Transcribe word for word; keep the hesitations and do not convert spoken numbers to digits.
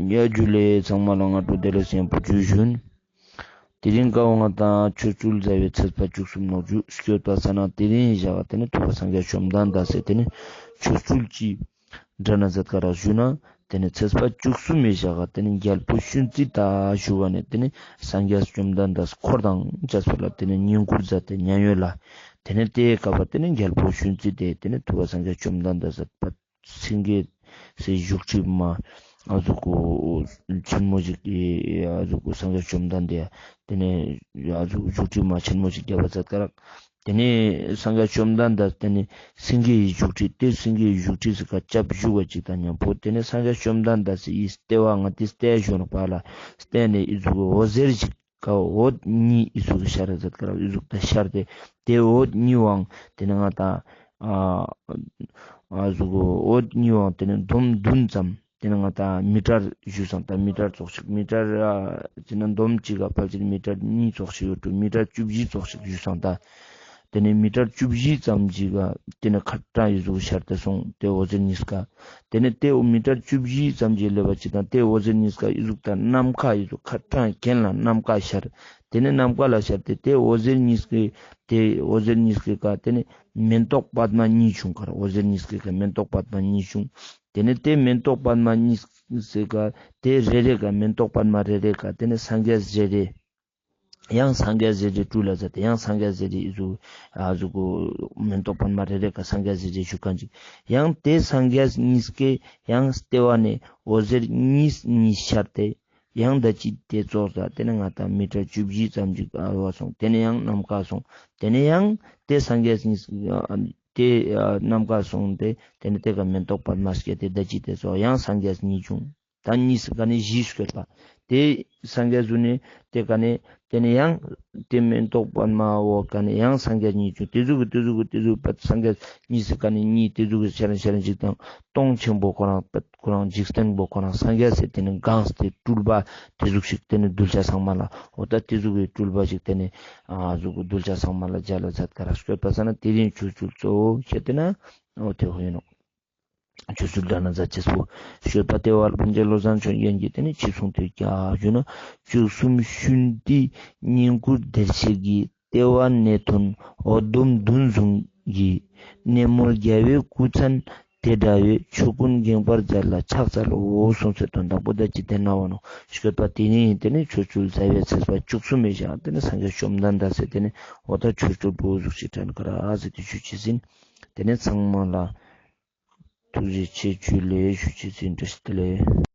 ཡ་ཇུ་ལེ། ཚང་མ་ལ་སྔ་དྲོ་བདེ་ལེགས་ཡང་པོ་ཇུ་ཞུན། དེ་རིང་ཀ་བོ་ང་དང་ཆོ་འཕྲུལ་མཛད་པའི་ཚེས་པ་བཅུ་གསུམ་ནོག་ཞུ། སྐྱོད་པ་ས་ན་དེ་རིང་ཞག་ཏེ་ནེ་ཐུབ་པ་སངས་རྒྱས་བཅོམ་ལྡན་འདས་སི་ཏེ་ནེ་ཆོ་འཕྲུལ་གྱི་སྒྲ་ན་མཛད་ཀ་རག་ཞུ་ན། ཏེ་ནེ་ཚེས་པ་བཅུ་གསུམ་མི་ཞག་ཏེ་ནེ་རྒྱལ་པོ་ཤུན་ཙི་ཏ་ཞུ་བ་ནེ་ཏེ་ནེ་སངས་རྒྱས་བཅོམ་ལྡན་འདས་འཁོར་དང་བཅས་པ་ལ་ཏེ་ནེ་བསྙེན་བཀུར་མཛད་དེ་མཉན་ཡོད་ལ། ཏེ་ནེ་ཏེའི་སྐབས་པ་ཏེ་ནེ་རྒྱལ་པོ་ཤུན་ཙི་ཏས་ཏེ་ནེ་ཐུབ་པ་སངས་རྒྱས་བཅོམ་ལྡན་འདས་སི་སེང་གེ་སི་བཞུགས་ཁྲི་མ་ཨ་ཟུག་གུ་ཆེན་མོ་ཞིག་ཨ་ཟུག་གུ་སངས་རྒྱས་བཅོམ་ལྡན་འདས་ཏེ་ནེ་ཨ་ཟུག་བཞུགས་ཁྲི་མ་ཆེན་མོ་ཞིག་རྒྱབ་པ་མཛད་ཀ་རག། ཏེ་ནེ་སངས་རྒྱས་བཅོམ་ལྡན་འདས་ཏེ་ནེ་སེང་གེའི་བཞུགས་ཁྲི་ཏེ་སེང་གེའི་བཞུགས་ཁྲི་སི་ཀ་ཅབ་བཞུགས་པ་ཅིག་དང་མཉམ་པོ་ཏེ་ནེ་སངས་རྒྱས་བཅོམ་ལྡན་འདས་སི་ཨི་ལྟེ་བ་ང་ཏེ་ལྟེ་ཞོན་པ་ལ་བརྟེན་ནེ་ཨི་ཟུག་གུ་འོད་ཟེར་ཞིག་ཀ་འོད་གཉིས་ཨི་ཟུག་ཤར་ཟེར་ཀ་རག། ཨི་ཟུག་ཏ་ཤར་ཏེ་ཏེ་འོད་གཉིས་བོའང་ཏེ་ནེ་ང་དང་ཨ་ཨ་ཟུག་གུ་འོད་གཉིས་བོའང་ཏེ་ནེ་འདོམ་བདུན་ཙམ་ཏེ་ནེ་ང་དང་མི་ཊར་ཞུ་སང་ཏ་མི་ཊར་ཙོགས་ཤིག་མི་ཊར་ཨ་ཏེ་ནེ་འདོམ་གཅིག་ག་ཕལ་ཆེར་མི་ཊར་གཉིས་ཙོགས་ཤིག་ཡོད་དུ་མི་ཊར་བཅུ་བཞི་ཙོགས་ཤིག་ཞུ་སང་ཏ། ཏེ་ནེ་མི་ཊར་བཅུ་བཞི་ཙམ་ཞིག་ག་ཏེ་ནེ་ཁ་ཏང་ཨི་ཟུག་ཤར་ཏེ་སོང་ཏེ་འོད་ཟེར་གཉིས་ཀ། ཏེ་ནེ་ཏེ་འོ་མི་ཊར་བཅུ་བཞི་ཙམ་ཞིག་ལེབ་བ་ཅིག་དང་ཏེ་འོད་ཟེར་གཉིས་ཀ་ཨི་ཟུག་ཏ་ནམ་མཁའ་ཨི་ཟུག་ཁ་ཏང་གྱེན་ལ་ནམ་མཁའ་ཤར། ཏེ་ནེ་ནམ་མཁའ་ལ་ཤར་ཏེ་ཏེ་འོད་ཟེར་གཉིས་ཀའི་ཏེ་འོད་ཟེར་གཉིས་ཀའི་ཀ་ཏེ་ནེ་མེ་ཏོག་པདྨ་གཉིས་བྱུང་ཀ་རག། འོད་ཟེར་གཉིས་ཀའི་ཀ་མེ་ཏོག་པདྨ་གཉིས་བྱུང་། ཏེ་ནེ་ཏེ་མེ་ཏོག་པདྨ་གཉིས་ཀའི་ཀ་ཏེ་རེ་རེ་ཀ་མེ་ཏོག་པདྨ་རེ་རེ་ཀ་ཏེ་ནེ་སངས་རྒྱས་རེ་རེ། ཡང་སངས་རྒྱས་རེ་རེ་སྤྲུལ་ལ་མཛད་དེ་ཡང་སངས་རྒྱས་རེ་རེ་ཨི་ཟུག་ཨ་ཟུག་གུ་མེ་ཏོག་པདྨ་རེ་རེ་ཀ་སངས་རྒྱས་རེ་རེ་བཞུགས་ཁན་ཅིག། ཡང་ཏེ་སངས་རྒྱས་གཉིས་ཀའི་ཡང་ལྟེ་བ་ནེ་འོད་ཟེར་གཉིས་གཉིས་ཤར་ཏེ་ཡང་ད་ཅི་ཏེ་ཙོགས་ལ་ཏེ་ནེ་ང་དང་མི་ཊར་བཅུ་བཞི་ཙམ་ཞིག་ཨ་བ་སོང་། ཏེ་ནེ་ཡང་ནམ་མཁའ་སོང་། ཏེ་ནེ་ཡང་ཏེ་སངས་རྒྱས་གཉིས་ཨ་ཏེ་ཨ་ནམ་མཁའ་སོང་སྟེ་ཏེ་ནེ་ཏེ་ཀ་མེ་ཏོག་པདྨ་སྐྱེས་ཏེ་ད་ཅི་ཏེ་ཙོགས་ཡང་སངས་རྒྱས་གཉིས་བྱུང་། ད་གཉིས་སི་ཀ་ནེ་བཞི་སྐྱོད་པ། ཏེ་སངས་རྒྱས་ཟུག་ནེ་ཏེ་ཀ་ནེ་ཏེ་ནེ་ཡང་ཏེ་མེ་ཏོག་པདྨ་འོ་ཀ་ནེ་ཡང་སངས་རྒྱས་གཉིས་བྱུང་། ཏེ་ཟུག་གི་ཏེ་ཟུག་གི་ཏེ་ཟུག་པ་སངས་རྒྱས་གཉིས་སི་ཀ་ནེ་གཉིས་ཏེ་ཟུག་གི་ཤར་ཤར་ཞིག་དང་སྟོང་ཆེན་པོ་ཁོ་རང་པ་ཁོ་རང་འཇིག་རྟེན་པོ་ཁོ་རང་སངས་རྒྱས་སི་ཏེ་ནེ་གང་སྟེ་སྤྲུལ་པ་ཏེ་ཟུག་ཞིག་ཏེ་ནེ་གདུལ་བྱ་ཚང་མ་ལ་འོ་ད་ཏེ་ཟུག་གི་སྤྲུལ་པ་ཞིག་ཏེ་ནེ་ཨ་ཟུག་གི་གདུལ་བྱ་ཚང་མ་ལ་མཇལ་ལ་མཛད་ཀ་རག། སྐྱོད་པ་ས་ན་དེ་རིང་ཆོ་འཕྲུལ་གཙོ་བོ་ཁྱེད་དེ་ན་འོ་ཏེ་ཧོ་ཡིན་ནོག། ཆོ་འཕྲུལ་སྒྲ་ན་མཛད་ཅེས་པོ། སྐྱོད་པ་ཏེ་བར་བོན་ཆེན་བློ་བཟང་ཆོས་རྒྱན་གྱིས་ཏེ་ནེ་ཅི་གསུངས་ཏེ་ཀྱག་ཞུ་ན། བཅུ་གསུམ་ཤུན་ཏིའི་བསྙེན་བཀུར་བདེར་གཤེགས་ཀྱི། ལྟེ་བ་གནས་ཐོན་འོད་འདོམ་བདུན་བཟུང་གི། གནས་མོལ་རྒྱལ་བའི་སྐུ་མཚན་དེ་འདྲ་བའི། ཕྱོགས་ཀུན་འགེངས་པར་མཛད་ལ་ཕྱག་འཚལ་ལོ། གསུངས་སེ་དོན་དག་པོ་ད་ཅི་ཏེ་ན་བ་ནོ། སྐྱོད་པ་དེ་ནི་ཏེ་ནེ་ཆོ་འཕྲུལ་མཛད་པའི་ཚེས་པ་བཅུ་གསུམ་མི་ཞག་ཏེ་ནེ་སངས་རྒྱས་བཅོམ་ལྡན་འདས་སི་ཏེ་ནེ་འོ་ད་ཆོ་འཕྲུལ་པོ་ཟུག་ཅིག་དྲན་ཀ་རག་ཟེར་ཏེ་ཞུ་ཅེས་ཡིན། ཏེ་ནེ་ཚང་མ་ལ་ཐུགས་རྗེ་ཆེ་ཇུ་ལེ་ཞུ་ཅེས་ཡིན། བཀྲ་ཤིས་བདེ་ལེགས།